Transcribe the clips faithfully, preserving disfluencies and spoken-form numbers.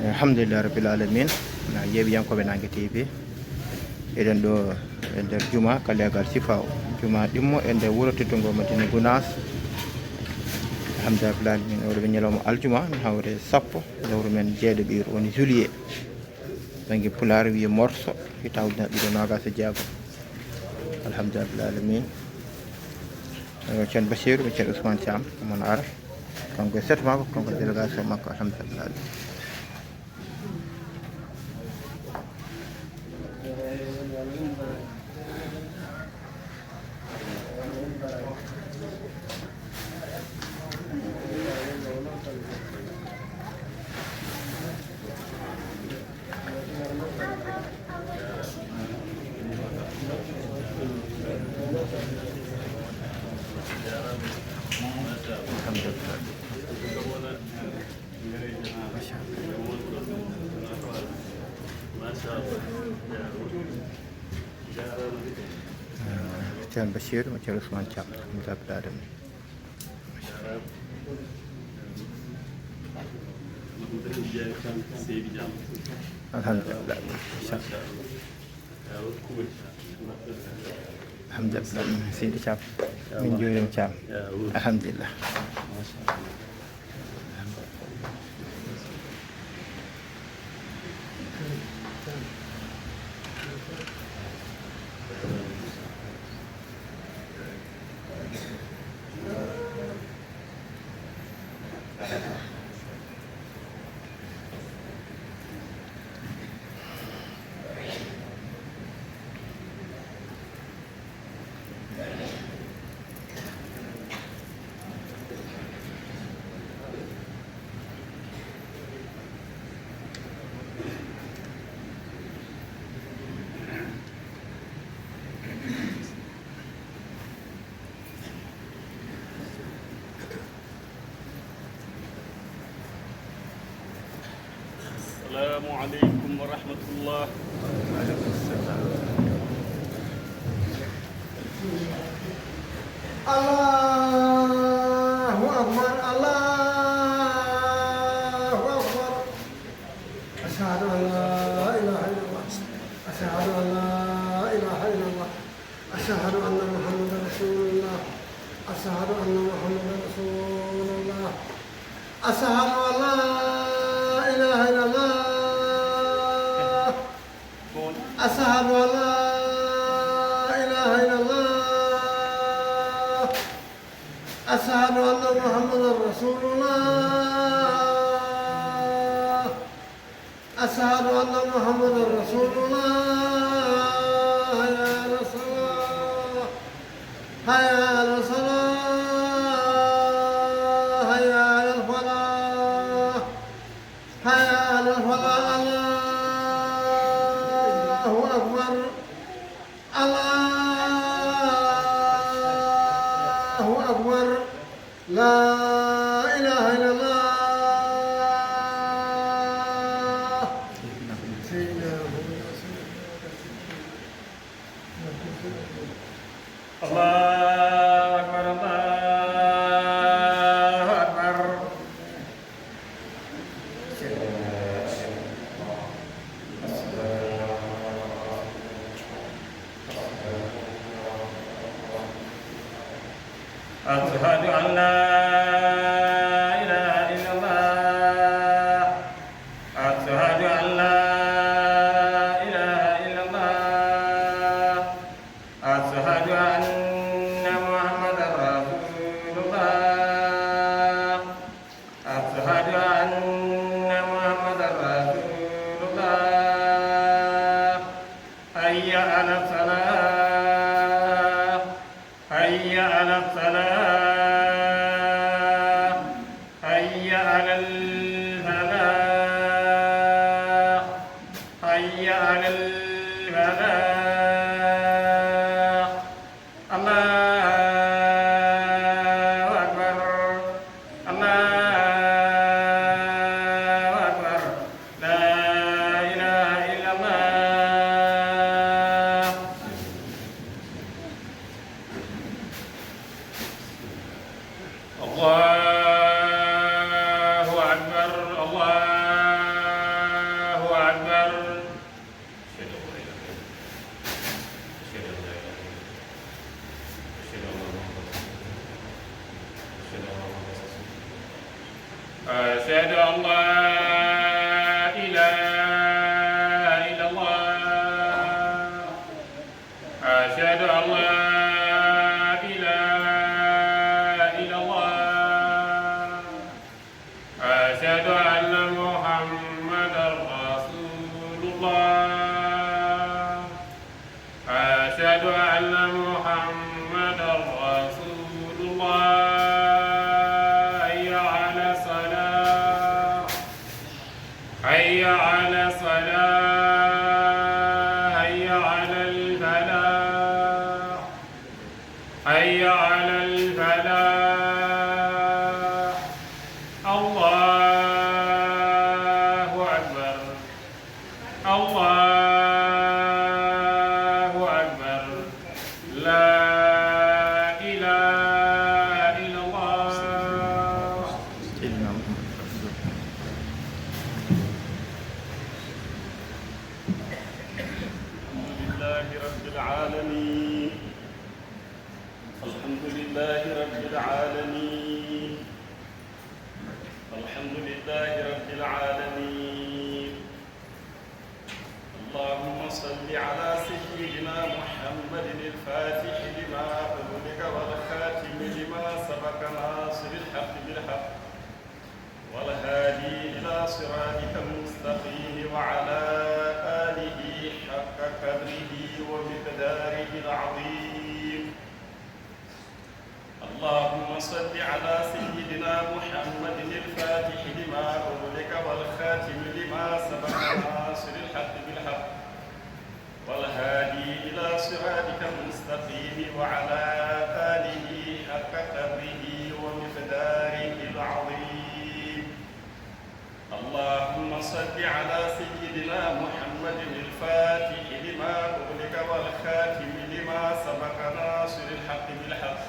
Alhamdulillah Rabbil Alamin. Na yeeɓiyankooɓe Nange T V. Eɗen ɗo e nder juma ka leegal Sifaw. Juma ɗimmo e nder wuro teddungo Madina Gunaas. Alhamdulillah Rabbil Alamin. Oɗo ɓe ñalawma aljuma, mi hawre sappo, lewru men jeeɗo ɓiru woni juillet. Bannge Pulaar wiye morso, hitaande ujunere ɗiɗi e noogaas e jeego. Alhamdulillah Rabbil Alamin. Ceerno Basiru, ceerno Ousmane Thiam, mon ara. Kanko e seeɗa makko, kanko e délégation makko, alhamdulillah. Ceerno Basiru, ceerno Ousmane Thiam, min tabiɗaade mo. Alhamdulillah. Alhamdulillah. Seydi Thiam. Min njuuriima Thiam. Alhamdulillah. السلام عليكم ورحمة الله. الله أكبر، الله أكبر. أشهد أن لا إله إلا الله. أشهد أن لا إله إلا الله. أشهد أن محمدا رسول الله. أشهد أن محمدا رسول الله. أشهد أن لا إله إلا الله. أشهد أن لا إله إلا الله. أشهد أن محمدا رسول الله. أشهد أن محمدا رسول الله. حي على الصلاة. حي على الصلاة. حي على الفلاح. حي على الفلاح. الله أكبر. الله أكبر. لا إله إلا الله. سيدنا محمد. الله أكبر، الله أكبر. أشهد أن لا إله إلا الله. أشهد أن لا إله إلا الله. أشهد أن محمدا رسول الله. أشهد أن محمدا رسول الله. حي على الصلاة. حي على الصلاة. أن لا إله إلا الله. أشهد أن لا إله إلا الله. أشهد أن محمدا رسول الله. أشهد أن محمدا رسول الله. حي على الصلاة. حي على الصلاة. حي على الفلاح. حي على الفلاح. الله أكبر. الله أكبر. لا إله إلا الله. الحمد لله رب العالمين. الحمد لله رب العالمين. الحمد لله رب العالمين. اللهم صل على سيدنا محمد الفاتح لما أغلق والخاتم لما سبق ناصر الحق بالحق والهادي إلى صراطك المستقيم وعلى آله حق قدره ومقداره العظيم. اللهم صل على سيدنا محمد الفاتح لما أغلق والخاتم لما سبق ناصر الحق بالحق والهادي إلى صراطك المستقيم وعلى آله حق قدره ومقداره العظيم. اللهم صل على سيدنا محمد الفاتح لما أغلق والخاتم لما سبق ناصر الحق بالحق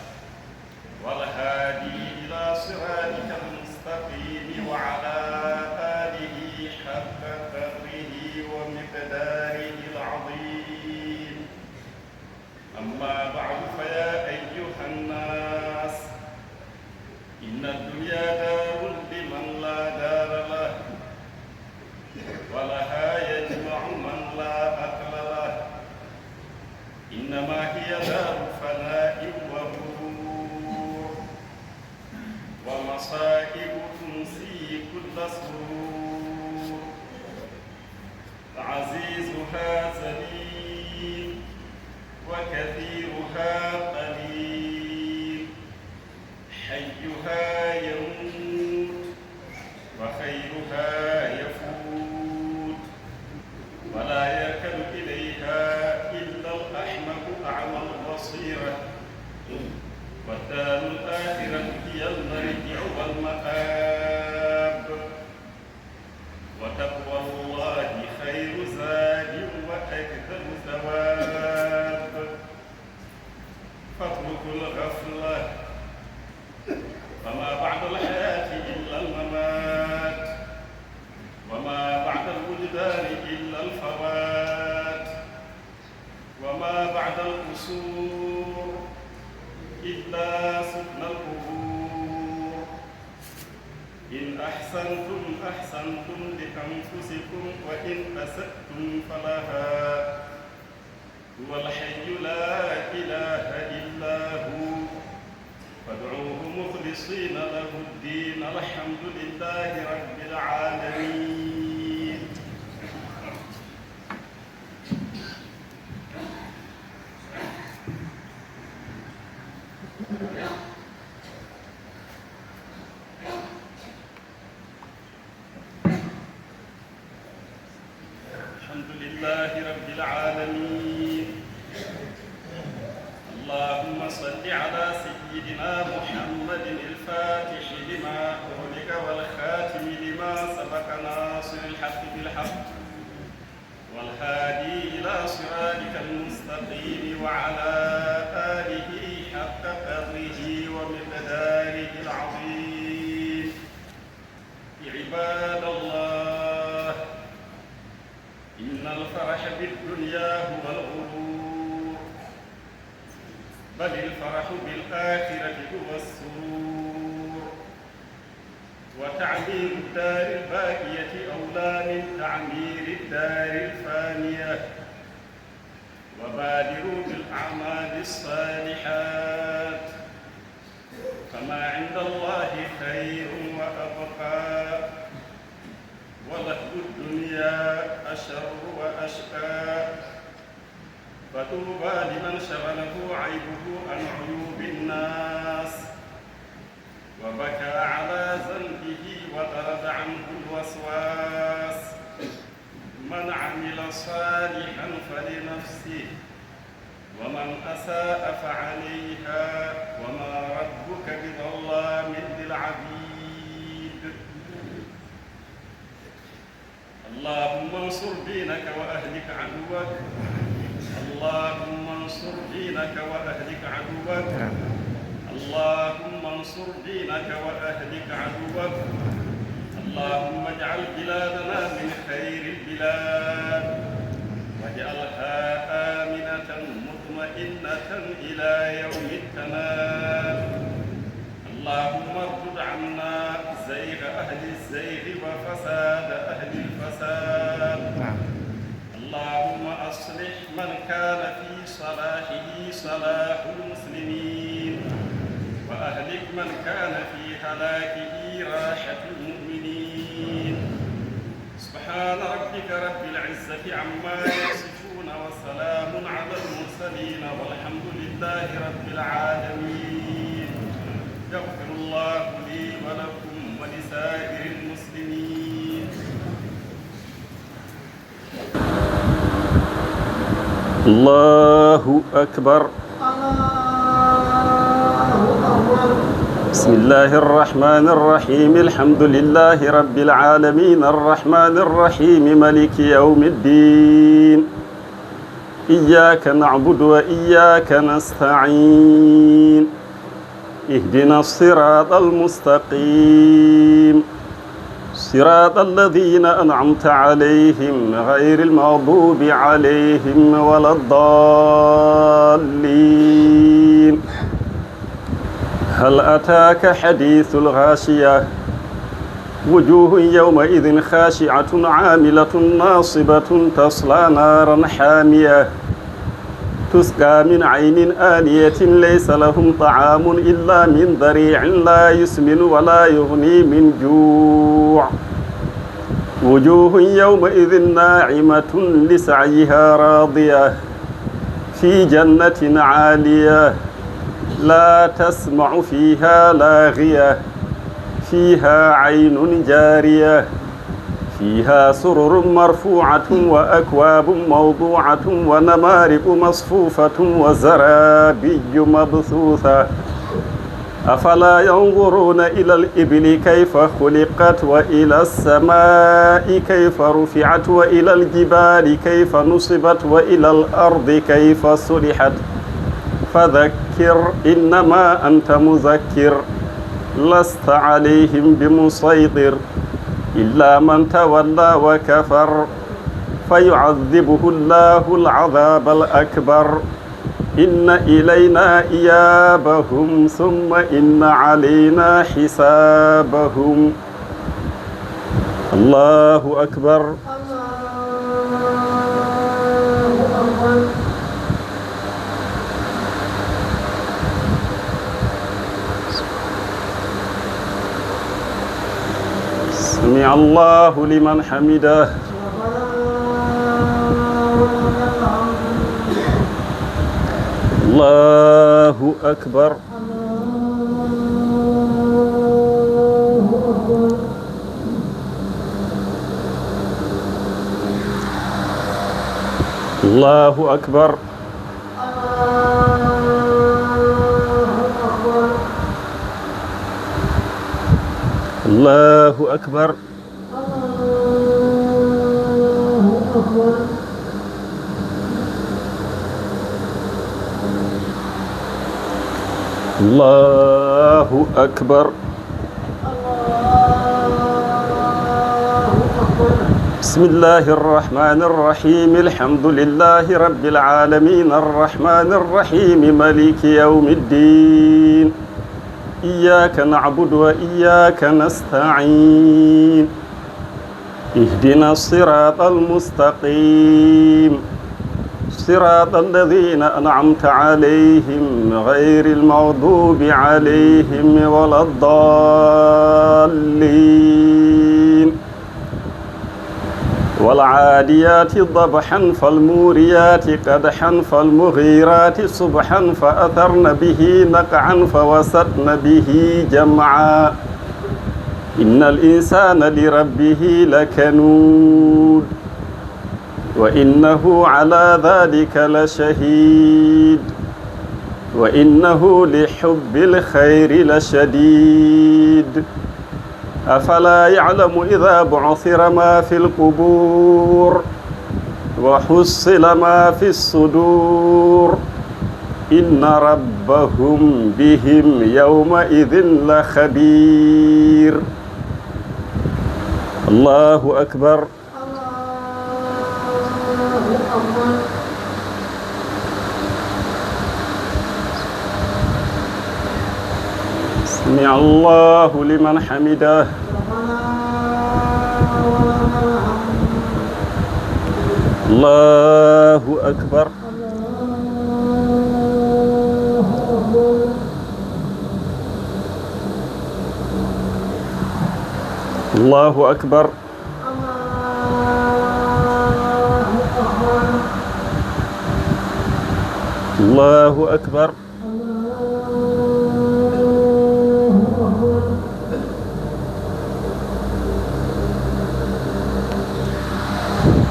والهادي إلى صراطك المستقيم وعلى آله حق قدره ومقداره العظيم. أما بعد، فيا أيها الناس، إن الدنيا دار لمن لا دار له، ولها يجمع من لا عقل له. إنما هي دار فناء وغرور، ومصائب تنسي كل سرور. عزيزها ذليل، وكثيرها قليل. حيها يموت، وخيرها يفوت. ولا يركن إليها إلا الأحمق أعمى البصيرة. والدار الآخرة هي المرجع والمآب. وتقوى الله خير زاد وأكثر ثواب. فاتركوا الغفلة، فما بعد الحياة إلا الممات، وما بعد الوجدان إلا الفوات، وما بعد القصور إلا سكن القبور. إن أحسنتم أحسنتم لأنفسكم وإن أسأتم فلها. هو الحي لا إله إلا هو فادعوه مخلصين له الدين. الحمد لله رب العالمين. الحمد لله رب العالمين. اللهم صل على سيدنا محمد الفاتح لما أغلق والخاتم لما سبق ناصر الحق بالحق والهادي إلى صراطك المستقيم وعلى آله حق قدره ومقداره العظيم. عباد الله، إن الفرح بالدنيا هو الغرور، بل الفرح بالآخرة هو السرور، وتعمير الدار الباقية أولى من تعمير الدار الفانية. وبادروا بالأعمال الصالحات، فما عند الله خير وأبقى، ولهو الدنيا أشر وأشقى، فطوبى لمن شغله عيبه عن عيوب الناس، وبكى على ذنبه وطرد عنه الوسواس. من عمل صالحا فلنفسه، ومن أساء فعليها، وما ربك بظلام للعبيد. اللهم انصر دينك وأهلك عدوك. اللهم انصر دينك وأهلك عدوك. اللهم انصر دينك وأهلك عدوك. اللهم اجعل بلادنا من خير البلاد، واجعلها آمنة مطمئنة إلى يوم التناد. اللهم ارد عنا زيغ أهل الزيغ وفساد أهل الفساد. نعم. اللهم أصلح من كان في صلاحه صلاح المسلمين، وأهلك من كان في هلاكه راحة المؤمنين. سبحان ربك رب العزة عما يصفون، وسلام على المرسلين، والحمد لله رب العالمين. يغفر الله لي ولكم ولسائر المسلمين. الله أكبر. بسم الله الرحمن الرحيم. الحمد لله رب العالمين. الرحمن الرحيم. ملك يوم الدين. إياك نعبد وإياك نستعين. اهدنا الصراط المستقيم. صراط الذين أنعمت عليهم غير المغضوب عليهم ولا الضالين. هل أتاك حديث الغاشية. وجوه يومئذ خاشعة عاملة ناصبة تصلى نارا حامية. تسقى من عين آنية ليس لهم طعام إلا من ضريع لا يسمن ولا يغني من جوع. وجوه يومئذ ناعمة لسعيها راضية في جنة عالية لا تسمع فيها لاغية فيها عين جارية فيها سرر مرفوعة وأكواب موضوعة ونمارق مصفوفة وزرابي مبثوثة. أفلا ينظرون إلى الإبل كيف خلقت وإلى السماء كيف رفعت وإلى الجبال كيف نصبت وإلى الأرض كيف سطحت. فذكر إنما أنت مذكر لست عليهم بمسيطر إلا من تولى وكفر فيعذبه الله العذاب الأكبر إن إلينا إيابهم ثم إن علينا حسابهم. الله أكبر. سمع الله لمن حمده. الله أكبر. الله أكبر. الله أكبر. الله أكبر. بسم الله الرحمن الرحيم. الحمد لله رب العالمين. الرحمن الرحيم. ملك يوم الدين. إياك نعبد وإياك نستعين. اهدنا الصراط المستقيم. صراط الذين أنعمت عليهم غير المغضوب عليهم ولا الضالين. والعاديات ضبحا فالموريات قدحا فالمغيرات صبحا فأثرن به نقعا فوسطن به جمعا. إن الإنسان لربه لكنود. وإنه على ذلك لشهيد. وإنه لحب الخير لشديد. أفلا يعلم إذا بعثر ما في القبور وحصل ما في الصدور إن ربهم بهم يومئذ لخبير. الله أكبر. الله أكبر. سمع الله لمن حمده. ربنا ولك الحمد. الله أكبر. الله أكبر. الله أكبر. الله أكبر.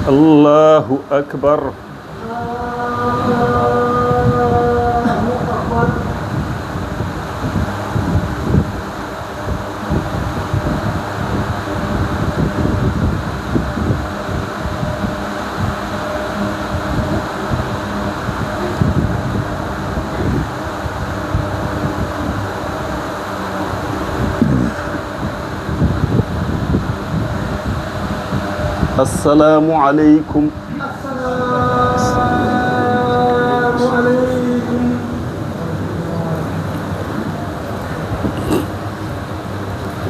الله أكبر. السلام عليكم. السلام عليكم.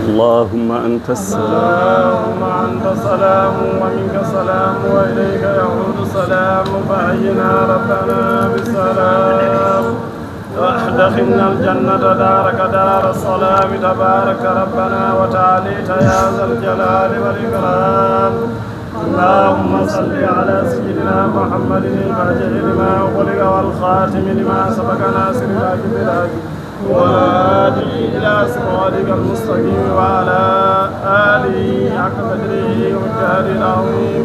اللهم أنت السلام. اللهم أنت السلام ومنك السلام وإليك يعود السلام، فحينا ربنا بالسلام وأدخلنا الجنة دارك دار السلام، تبارك ربنا وتعاليت يا ذا الجلال والإكرام. اللهم صل على سيدنا محمد الفاتح لما أغلق والخاتم لما سبق ناصر الحق بالحق والهادي إلى صراطك المستقيم وعلى آله حق قدره ومقداره العظيم.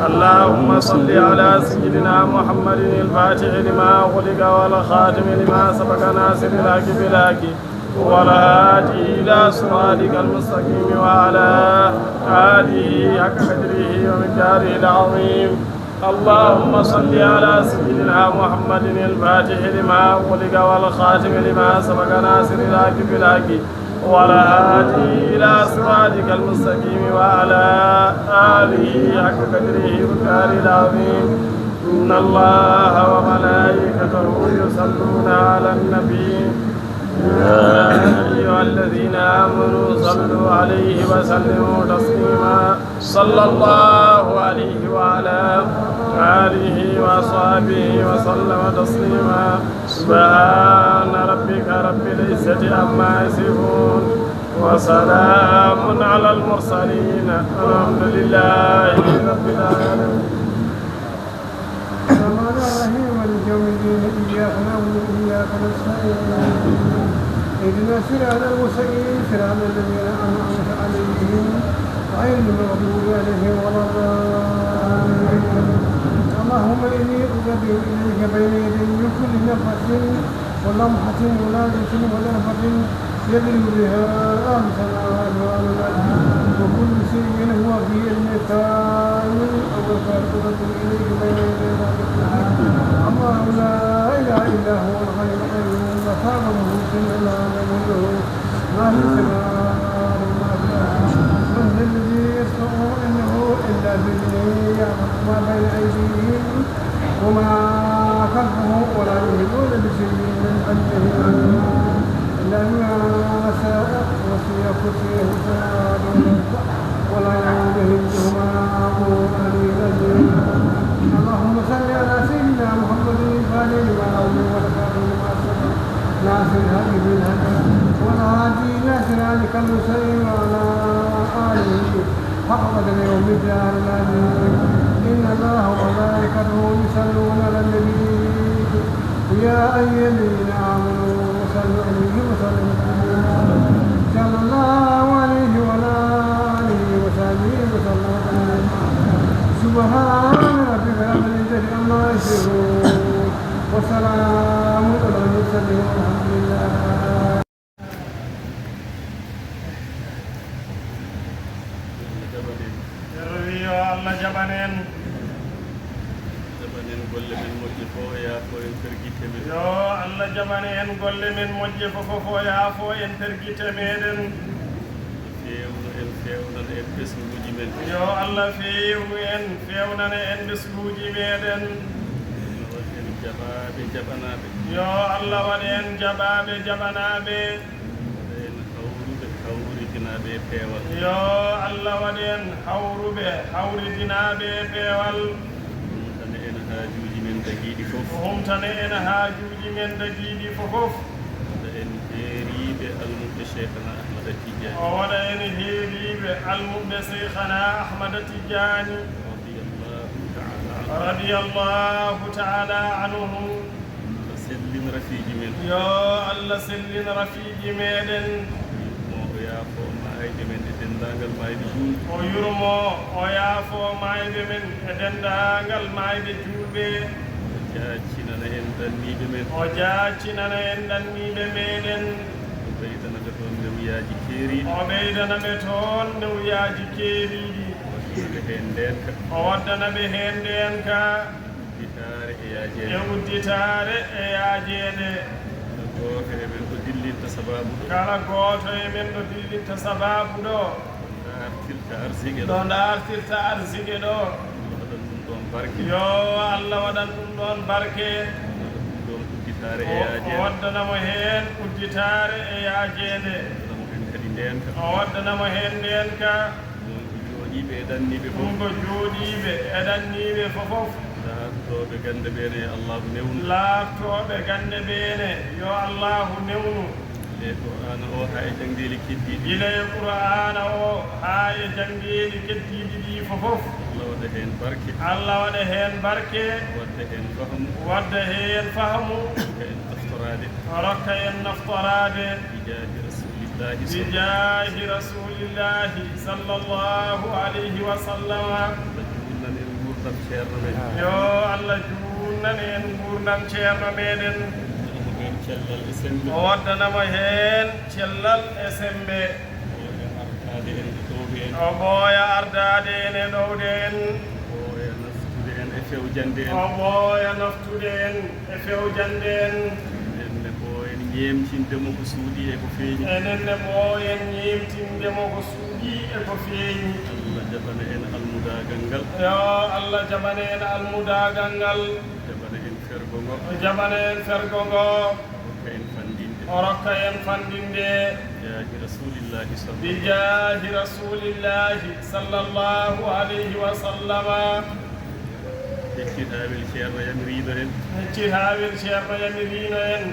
اللهم صل على سيدنا محمد الفاتح لما أغلق والخاتم لما سبق ناصر الحق بالحق والهادي إلى صراطك المستقيم وعلى آله حق قدره ومقداره العظيم. اللهم صل على سيدنا محمد الفاتح لما أغلق والخاتم لما سبق ناصر الحق بالحق والهادي إلى صراطك المستقيم وعلى آله حق قدره ومقداره العظيم. إن الله وملائكته يصلون على النبي، يا أيها الذين آمنوا صلوا عليه وسلموا تسليما. صلى الله عليه وعلى آله وأصحابه وسلم تسليما. سبحان ربك رب العزة عما يصفون، وسلام على المرسلين، والحمد لله رب العالمين. الرحمن الرحيم. مالك يوم الدين. إياك نعبد وإياك نستعين. اهدنا الصراط المستقيم. صراط الذين أنعمت عليهم غير المغضوب عليهم ولا الضالين. اللهم إني أقدم إليك بين يدي كل نفس ولمحة ونفس ونفحة يضرب بها الأمثال والأولاد، وكل شيء هو في علم كائن أو سيقرب إليك بين يدي ذلك. الله لا إله إلا هو الحي القيوم، لا تأخذه سنة ولا نوم له ما في السماوات وما في الأرض. من ذا الذي يشفع عنده إلا بإذنه، يعلم ما بين أيديهم وما خلفهم ولا يحيطون بشيء من علمه. ما شاء، وسع كرسيه السماوات والأرض، ولا يؤوده حفظهما وهو العلي العظيم. اللهم صل على سيدنا محمد الفاتح لما أغلق والخاتم لما سبق، ناصر الحق بالحق، والهادي إلى صراطك المستقيم، وعلى آله حق قدره ومقداره العظيم. إن الله وملائكته يصلون على النبي، يا أيها الذين آمنوا صلوا عليه وسلموا تسليما. صلى الله عليه وعلى آله وصحبه وسلم تسليما. سبحان ربك رب العزة عما يصفون. وسلام على المرسلين والحمد لله. Yo Allah jaɓan en. Jaɓan en golle men moƴƴe fof, o yaafo en pergitte men. Yo Allah jaɓan en golle men moƴƴe fof, o yaafo en pergitte meɗen. Feewnu en, feewnana en ɓesnguuji men. Yo Allah feewnu en, feewnana en ɓesnguuji meɗen. Waɗ en jaɓaaɓe, jaɓanaaɓe. Yo Allah waɗ en jaɓaaɓe, jaɓanaaɓe. Waɗ en hawruɓe, hawritinaaɓe e peewal. Yo Allah waɗ en hawruɓe, hawritinaaɓe e peewal. Humtana en haajuuji men dagiiɗi fof. Humtana en haajuuji men dagiiɗi fof. Waɗa en heeriiɓe almuɓɓe Cheikhana Ahmada Tidiane. O waɗa en heeriiɓe almuɓɓe Cheikhana Ahmada Tidiane. Radiyallahu ta'ala anhu. Radiyallahu ta'ala anhu. Allah sellin rafiiji men. Yo Allah sellin rafiiji meɗen. Mo o yaafo maayɓe men e denndaangal maayɓe juulɓe. O yurmo, o yaafo maayɓe men e denndaangal maayɓe juulɓe. O jaaccinana en ɗanniiɓe men. O jaaccinana en ɗanniiɓe meɗen. O ɓeydana ɓe toon newuyaaji keeriiɗi. O ɓeydana ɓe toon newuyaaji keeriiɗi. O waddana ɓe heen ndeenka. O waddana ɓe heen ndeenka. Udditaare e yaajeende. E udditaare e yaajeende. Kala gooto e men ɗo dillinta sabaabu ɗo. Kala gooto e men ɗo dillinta sabaabu ɗo. Ɗo dartirta arsike ɗo. Ɗo dartirta arsike ɗo. Allah waɗan ɗum ɗoon barke. Yo Allah waɗan ɗum ɗoon barke. Waɗa ɗum ɗoon udditaare e yaajeende. O waddana mo heen udditaare e yaajeende. Waɗa mo heen kadi ndeenka. O waddana mo heen ndeenka. Ɗum ko jooɗiiɓe e ɗanniiɓe fof. Ɗum ko jooɗiiɓe e ɗanniiɓe fof fof. Laaftooɓe gannde ɓee ne, yo Allaahu newnu. Laaftooɓe gannde ɓee ne, yo Allaahu newnu. Gila e Qur'aana o haa e janngeeli keddiiɗi. Gila e Qur'aana o haa e janngeeli keddiiɗi ɗi fof fof. Allah waɗa heen barke. Allah waɗa heen barke. Wadda heen fahmu. Wadda heen fahmu. Ka en naftoraade. Rokka en naftoraade. Bijaahi Rasuulillaahi. Bijaahi Rasuulillaahi sallallaahu alayhi wa sallam. Allah juutnan en nguurndam ceerno men. Yo Allah juutnan en nguurndam ceerno meɗen. Waddana mo heen cellal e semmbe. O waddana mo heen cellal e semmbe. Ɓooya ardaade en e ɗowde en. O ɓooya ardaade en e ɗowde en. Ɓooya naftude en e fewjande en. O ɓooya naftude en e fewjande en. Enen ne ɓooyen ñeemtinde mo ko suuɗii e ko feeñi. Enen ne ɓooyen ñeemtinde mo ko suuɗii e ko feeñi. Allah jaɓana en almudaagal ngal. Yo Allah jaɓana en almudaagal ngal. Jaɓana en fergo ngo. Jaɓana en fergo ngo. Rokka en fanndinde. O rokka en fanndinde. Bijaahi Rasuulillaahi sallallaahu. Bijaahi Rasuulillaahi sallallaahu alayhi wa sallama. Heccitaawel ceerno yamiriino en. Heccitaawel ceerno yamiriino en.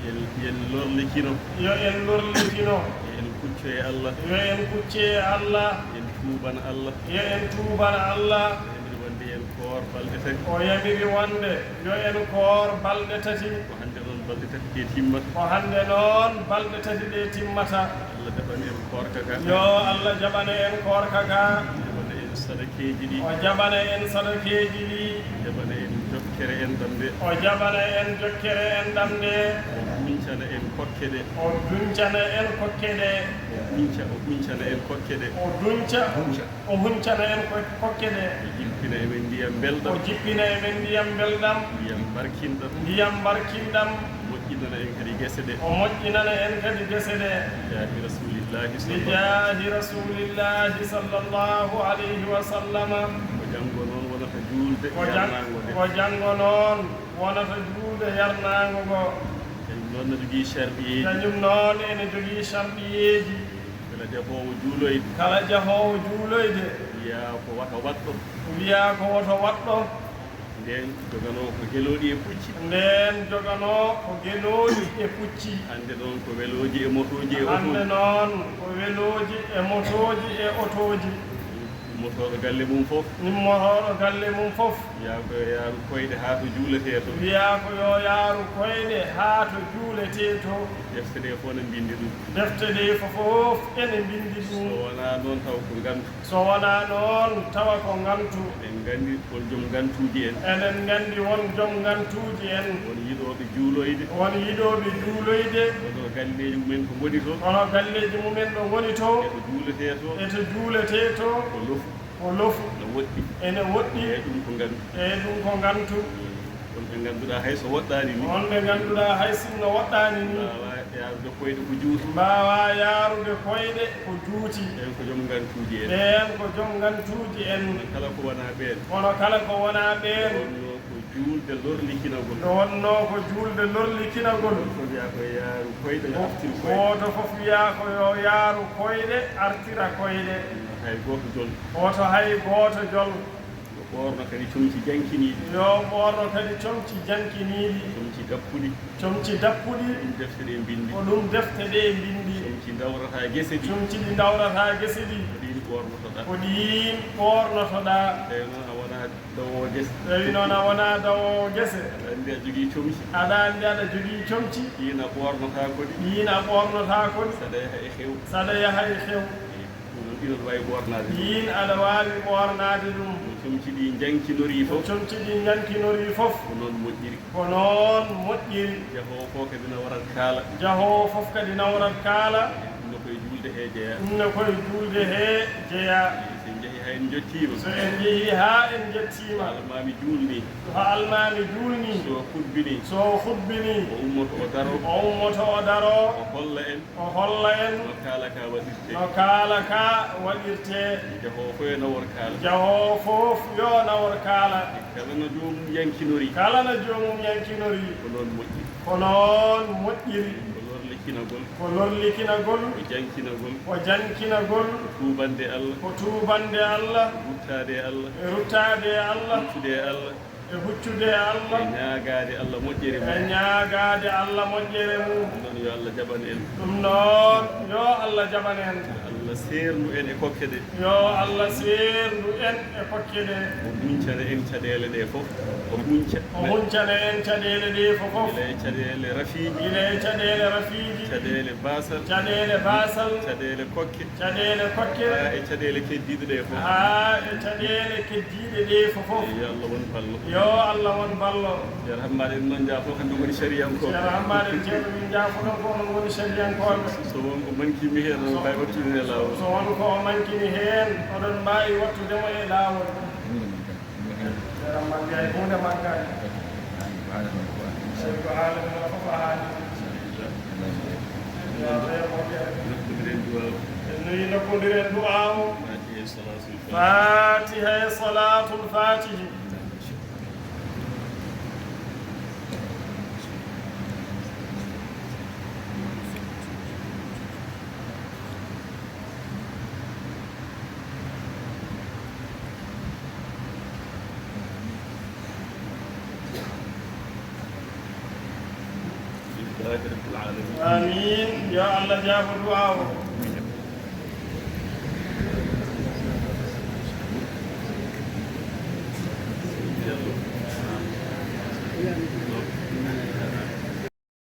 Yen, yen lorlikino. Yo en lorlikino. Yo en kucco e Allah. Yo en kucco e Allah. Yen tuuban Allah. Yo en tuuban Allah. Yen wonde yen koor balɗe tati. O yamiri wonde yo en koor balɗe tati. Ko hannde noon balɗe tati ɗe timmata. Ko hannde noon balɗe tati ɗe timmata. Allah jaɓan en koorka ka. Yo Allah jaɓan en koorka ka. Jaɓana en sadakeeji ɗi. O jaɓana en sadakeeji ɗi. Jaɓana en jokkere enɗam nde. O jaɓana en jokkere enɗam nde. O huncana en kokke ɗe. O duncana en kokke ɗe. O hunca, o huncana en kokke ɗe. O dunca. O huncana en ko-, kokke ɗe. O jippina e men ndiyam mbelɗam. O jippina e men ndiyam mbelɗam. Ndiyam barkinɗam. Ndiyam barkinɗam. Moƴƴinana en kadi gese ɗe. O moƴƴinana en kadi gese ɗe. Bijaahi Rasuulillaahi sallallaahu. Bijaahi Rasuulillaahi sallallaahu alayhi wa sallam. Ko janngo noon wonata juulde yarnaango nde. Ko janngo noon wonata juulde yarnaango ngo. Janngo Noon no jogii sarɗiyeeji. Kañum noon ene jogii sarɗiyeeji. Kala jahoowo juuloyde. Kala jahoowo juuloyde. Wiyaa ko wata waɗɗo. Wiyaa ko woto waɗɗo. Ndeen joganoo ko gelooɗi e pucci. Ndeen joganoo ko gelooɗi e pucci. Hannde noon ko welooji e motooji e otooji. Hannde noon ko welooji e motooji e otooji. Immotooɗo galle mum fof. Immotooɗo galle mum fof. Wiyaa ko yo yaaru koyɗe haa to juuletee to. Wiyaa ko yo yaaru koyɗe haa to juuletee to. Defte ɗee fof ne mbinndi ɗum. Defte ɗee fof ene mbinndi ɗum. So wonaa noon taw ko ngantu. So wonaa noon tawa ko ngantu. Eɗen nganndi on jom ngantuuji en. Eɗen nganndi won jom ngantuuji en. Won yiɗooɓe juuloyde. Won yiɗooɓe juuloyde. Kono galleeji mumen ko ngoni to. Kono galleeji mumen ɗo ngoni to. E to juuletee to. E to juuletee to. Ko lofu. Ko lofu. No woɗɗi. Ene woɗɗi. Eeyi, ɗum ko ngantu. Eeyi, ɗum ko ngantu. Won ɓe ngannduɗaa hay so woɗɗaani ni. Won ɓe ngannduɗaa hay sinno woɗɗaani ni. Mbaawaa yaarude koyɗe ko juuti. Mbaawaa yaarude koyɗe ko juuti. Ɓeen ko jom ngantuuji en. Ɓeen ko jom ngantuuji en. Kono kala ko wonaa ɓeen. Kono kala ko wonaa ɓeen. Wonno ko juulde lorlikinagol. Nde wonnoo ko juulde lorlikinagol. Gooto fof wiyaa ko yo yaaru koyɗe, yo artir koyɗe. Gooto fof wiyaa ko yo yaaru koyɗe, artira koyɗe. Hay gooto jol. Woto hay gooto jol. Yo ɓoorno kadi comci jankiniiɗi. Yo ɓoorno kadi comci jankiniiɗi. Comci dappuɗi. Comci dappuɗi. Ɗum defte ɗe mbinndi. Ko ɗum defte ɗe mbinndi. Comci ndawrata gese ɗi. Comci ɗi ndawrata gese ɗi. Ko ɗiin ɓoornotoɗaa. Ko ɗiin ɓoornotoɗaa. Tawi noon a wonaa dawoowo gese. Tawi noon a wonaa dawoowo gese. Aɗa anndi a jogii comci. Aɗa anndi aɗa jogii comci. Ɗiin a ɓoornotaako ɗi. Ɗiin a ɓoornotaako ɗi. Saɗa yaha e xew. Saɗa yaha e xew. Ɗum noon, ɗiin aɗa waawi ɓoornaade ɗum. Ɗiin aɗa waawi ɓoornaade ɗum. No comci ɗi njankinori fof. No comci ɗi njankinori fof. Ko noon moƴƴiri. Ko noon moƴƴiri. Jahoowo fof kadi nawrat kaala. Jahoowo fof kadi nawrat kaala. Ɗum no koye juulde he jeyaa. Ɗum no koye juulde he jeyaa. So en njehii haa en njottiima. So en njehii haa en njottiima. Haa almaami juulnii. Haa almaami juulnii. So o hutbinii. So o hutbinii. O ummoto o daroo. O ummoto o daroo. O holla en. O holla en. No kaala ka waɗirtee. No kaala ka waɗirtee. Jahoowo fof yo nawor kaala. Jahoowo fof yo nawor kaala. Kala no joomum yankinori. Kala no joomum yankinori. Ko noon moƴƴi. Ko noon moƴƴiri. Ko lorlikinagol. Ko lorlikinagol. Ko jankinagol. Ko jankinagol. Ko tuubande Allah. Ko tuubande Allah. Ko ruttaade e Allah. E ruttaade e Allah. Huccude e Allah. E huccude e Allah. E ñaagaade Allah moƴƴere mum. E ñaagaade Allah moƴƴere mum. Ɗum noon yo Allah jaɓan en. Ɗum noon yo Allah jaɓan en. Allah seerndu en e kokke ɗe. Yo Allah seerndu en e kokke ɗe. O huncana en caɗeele ɗe fof. O hunca. O huncana en caɗeele ɗe fof. Gila e caɗeele rafiiji. Gila e caɗeele rafiiji. Caɗeele baasal. Caɗeele baasal. Caɗeele kokke. Caɗeele kokke. Haa e caɗeele keddiiɗe ɗe fof. Haa e caɗeele keddiiɗe ɗe fof. Yo Allah won ballo. Yo Allah won ballo. Ceerno Hammadi, en noon njaafo, kamɓe ngoni sariyankooɓe. Ceerno Hammadi, en ceerno min njaafoɗon ko onon ngoni sariyankooɓe. So won ko manki mi heen, oɗon mbaawi wattudini e laawol. So won ko o mankini heen, oɗon mbaawi wattude mo e laawol. Ceerno Hammadi, hay huunde mankaani. Seydi Ko Haala min o fof a haali. Nokkondiren duwaaw. En nuyi nokkondiren duwaaw. Faatiha e salaatul faatihi. Faatiha e salaatul faatihi. Amiin. Yo Allah jaabo du'aa o.